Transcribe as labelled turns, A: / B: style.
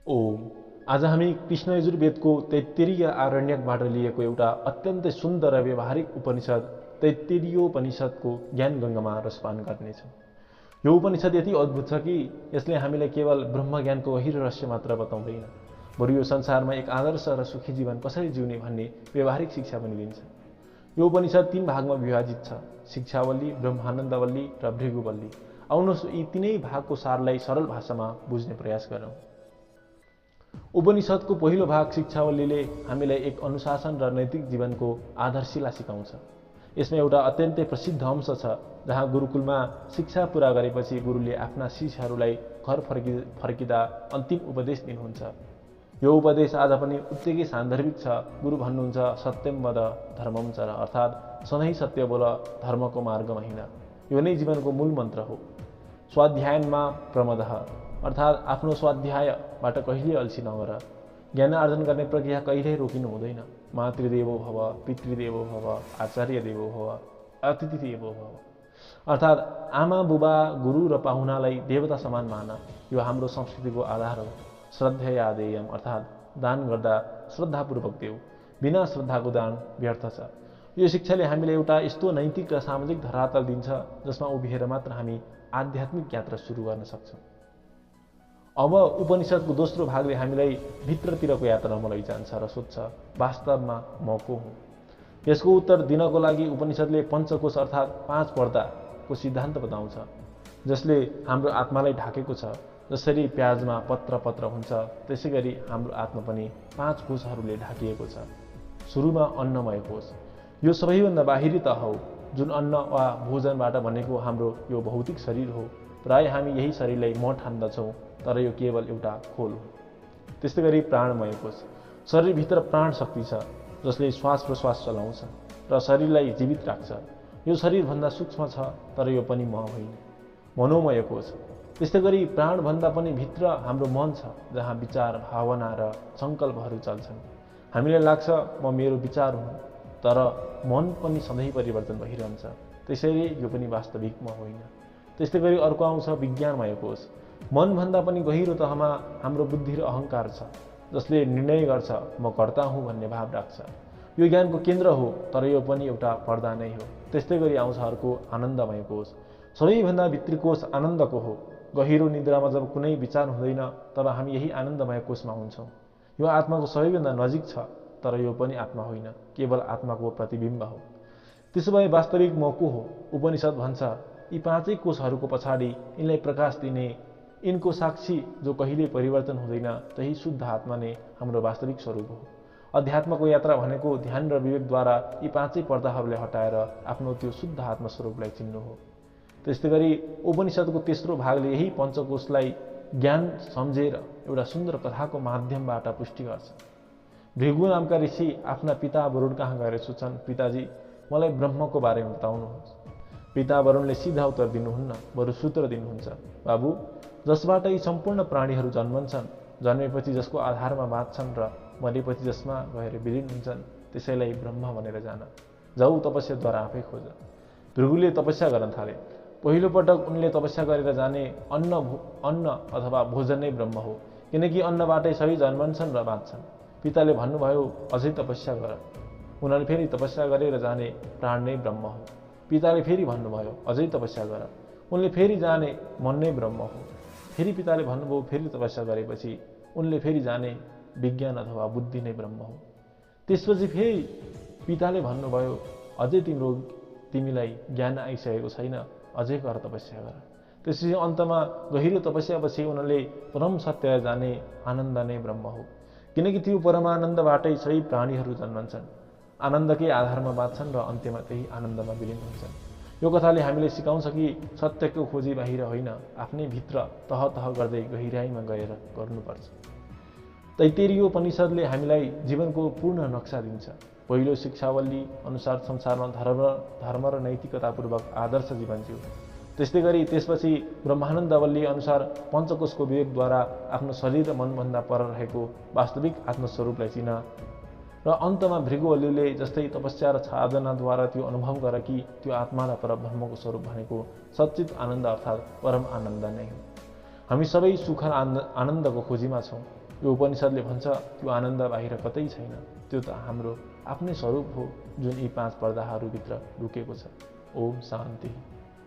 A: ओम। आज हामी कृष्ण यजुर्वेदको तैत्तिरीय आरण्यकबाट लिएको एउटा अत्यन्तै सुन्दर र व्यवहारिक उपनिषद तैत्तिरीयोपनिषदको ज्ञान गङ्गामा रसपान गर्नेछौँ। यो उपनिषद यति अद्भुत छ कि यसले हामीलाई केवल ब्रह्मज्ञानको गहिरो रहस्य मात्र बताउँदैन, बरु यो संसारमा एक आदर्श र सुखी जीवन कसरी जिउने भन्ने व्यवहारिक शिक्षा पनि दिन्छ। यो उपनिषद 3 भागमा विभाजित छ: शिक्षावल्ली, ब्रह्मानन्दवल्ली र भृगुवल्ली। आउनुहोस् यी तीनै भागको सारलाई सरल भाषामा बुझ्ने प्रयास गरौँ। उपनिषदको पहिलो भाग शिक्षावल्लीले हामीलाई एक अनुशासन र नैतिक जीवनको आधारशिला सिकाउँछ। यसमा एउटा अत्यन्तै प्रसिद्ध अंश छ जहाँ गुरुकुलमा शिक्षा पूरा गरेपछि गुरुले आफ्ना शिष्यहरूलाई घर फर्किँदा अन्तिम उपदेश दिनुहुन्छ। यो उपदेश आज पनि उत्तिकै सान्दर्भिक छ। गुरु भन्नुहुन्छ, सत्यम वद धर्मम चर, अर्थात् सधैँ सत्य बोल, धर्मको मार्गमा हिँड। यो नै जीवनको मूल मन्त्र हो। स्वाध्यायनमा प्रमदः, अर्थात् आफ्नो स्वाध्यायबाट कहिल्यै अल्छी नगर। ज्ञान आर्जन गर्ने प्रक्रिया कहिल्यै रोकिनु हुँदैन। मातृदेवो भव, पितृदेवो भव, आचार्य देवो भव, अतिथि देवो भव, अर्थात् आमा बुबा गुरु र पाहुनालाई देवता समान मान। यो हाम्रो संस्कृतिको आधार हो। श्रद्धया देयम, अर्थात् दान गर्दा श्रद्धापूर्वक देऊ, बिना श्रद्धाको दान व्यर्थ छ। यो शिक्षाले हामीलाई एउटा यस्तो नैतिक र सामाजिक धरातल दिन्छ जसमा उभिएर मात्र हामी आध्यात्मिक यात्रा सुरु गर्न सक्छौँ। अब उपनिषदको दोस्रो भागले हामीलाई भित्रतिरको यात्रामा लैजान्छ र सोध्छ, वास्तवमा म को हुँ? यसको उत्तर दिनको लागि उपनिषदले पञ्चकोश अर्थात् 5 पर्दाको सिद्धान्त बताउँछ, जसले हाम्रो आत्मालाई ढाकेको छ। जसरी प्याजमा पत्र पत्र हुन्छ, त्यसै गरी हाम्रो आत्मा पनि 5 कोशहरूले ढाकिएको छ। सुरुमा अन्नमय कोश, यो सबैभन्दा बाहिरी तह हो, जुन अन्न वा भोजनबाट बनेको हाम्रो यो भौतिक शरीर हो। प्राय हामी यही शरीरलाई म ठान्दछौँ, तर यो केवल एउटा खोल हो। त्यस्तै गरी प्राणमय कोश, शरीरभित्र प्राण शक्ति छ जसले श्वास प्रश्वास चलाउँछ र शरीरलाई जीवित राख्छ। यो शरीरभन्दा सूक्ष्म छ, तर यो पनि म होइन। मनोमय कोश, त्यस्तै गरी प्राणभन्दा पनि भित्र हाम्रो मन छ, जहाँ विचार, भावना र सङ्कल्पहरू चल्छन्। हामीलाई लाग्छ म मेरो विचार हुँ, तर मन पनि सधैँ परिवर्तन भइरहन्छ। त्यसैले यो पनि वास्तविक म होइन। त्यस्तै गरी अर्को आउँछ विज्ञानमय कोश। मनभन्दा पनि गहिरो तहमा हाम्रो बुद्धि र अहङ्कार छ, जसले निर्णय गर्छ, म कर्ता हुँ भन्ने भाव राख्छ। यो ज्ञानको केन्द्र हो, तर यो पनि एउटा पर्दा नै हो। त्यस्तै गरी आउँछ अर्को आनन्दमय कोश। सबैभन्दा भित्री कोश आनन्दको हो। गहिरो निद्रामा जब कुनै विचार हुँदैन, तब हामी यही आनन्दमय कोशमा हुन्छौँ। यो आत्माको सबैभन्दा नजिक छ, तर यो पनि आत्मा होइन, केवल आत्माको प्रतिबिम्ब हो। त्यसो भए वास्तविक म को हो? उपनिषद भन्छ, यी 5 कोशहरूको पछाडि यिनलाई प्रकाश दिने, यिनको साक्षी जो कहिल्यै परिवर्तन हुँदैन, त्यही शुद्ध आत्मा नै हाम्रो वास्तविक स्वरूप हो। अध्यात्मको यात्रा भनेको ध्यान र विवेकद्वारा यी 5 पर्दाहरूलाई हटाएर आफ्नो त्यो शुद्ध आत्मस्वरूपलाई चिन्नु हो। त्यस्तै गरी उपनिषदको तेस्रो भागले यही पञ्चकोशलाई ज्ञान सम्झेर एउटा सुन्दर कथाको माध्यमबाट पुष्टि गर्छ। भृगु नामका ऋषि आफ्ना पिता वरुण कहाँ गएर सोध्छन्, पिताजी मलाई ब्रह्मको बारेमा बताउनुहोस्। पिता वरुणले सिधा उत्तर दिनुहुन्न, बरु सूत्र दिनुहुन्छ, बाबु, जसबाट यी सम्पूर्ण प्राणीहरू जन्मन्छन्, जन्मेपछि जसको आधारमा बाँच्छन् र मरेपछि जसमा गएर विलीन हुन्छन्, त्यसैलाई ब्रह्म भनेर जान। जाऊ तपस्याद्वारा आफै खोज। भृगुले तपस्या गर्न थाले। पहिलो पटक उनले तपस्या गरेर जाने अन्न अथवा भोजन नै ब्रह्म हो, किनकि अन्नबाटै सबै जन्मन्छन् र बाँच्छन्। पिताले भन्नुभयो, अझै तपस्या गर। उनले फेरि तपस्या गरेर जाने प्राण नै ब्रह्म हो। पिताले फेरि भन्नुभयो, अझै तपस्या गर। उनले फेरि जाने मन नै ब्रह्म हो। फेरि पिताले भन्नुभयो, फेरि तपस्या गरेपछि उनले फेरि जाने विज्ञान अथवा बुद्धि नै ब्रह्म हो। त्यसपछि फेरि पिताले भन्नुभयो, अझै तिमीलाई ज्ञान आइसकेको छैन, अझै गर तपस्या गर। त्यसपछि अन्तमा गहिरो तपस्यापछि उनले परम सत्य जाने आनन्द नै ब्रह्म हो, किनकि त्यो परमानन्दबाटै सबै प्राणीहरू जन्मन्छन्, आनन्दकै आधारमा बाँच्छन् र अन्त्यमा त्यही आनन्दमा विलीन हुन्छन्। यो कथाले हामीलाई सिकाउँछ कि सत्यको खोजी बाहिर होइन, आफ्नै भित्र तह तह गर्दै गहिराइमा गएर गर्नुपर्छ। तैत्तिरीयोपनिषदले हामीलाई जीवनको पूर्ण नक्सा दिन्छ। पहिलो शिक्षावल्ली अनुसार संसारमा धर्म र नैतिकतापूर्वक आदर्श जीवन जिउ। त्यस्तै गरी त्यसपछि ब्रह्मानन्दवल्ली अनुसार पञ्चकोशको विवेकद्वारा आफ्नो शरीर र मनभन्दा पर रहेको वास्तविक आत्मस्वरूपलाई चिन, र अन्तमा भृगुवल्लीले जस्तै तपस्या र साधनाद्वारा त्यो अनुभव गर कि त्यो आत्मा र परब्रह्मको स्वरूप भनेको सच्चित आनन्द अर्थात् परम आनन्द नै हो। हामी सबै सुख र आनन्दको खोजीमा छौँ। यो उपनिषदले भन्छ त्यो आनन्द बाहिर कतै छैन, त्यो त हाम्रो आफ्नै स्वरूप हो जुन यी 5 पर्दाहरूभित्र लुकेको छ। ओम शान्ति।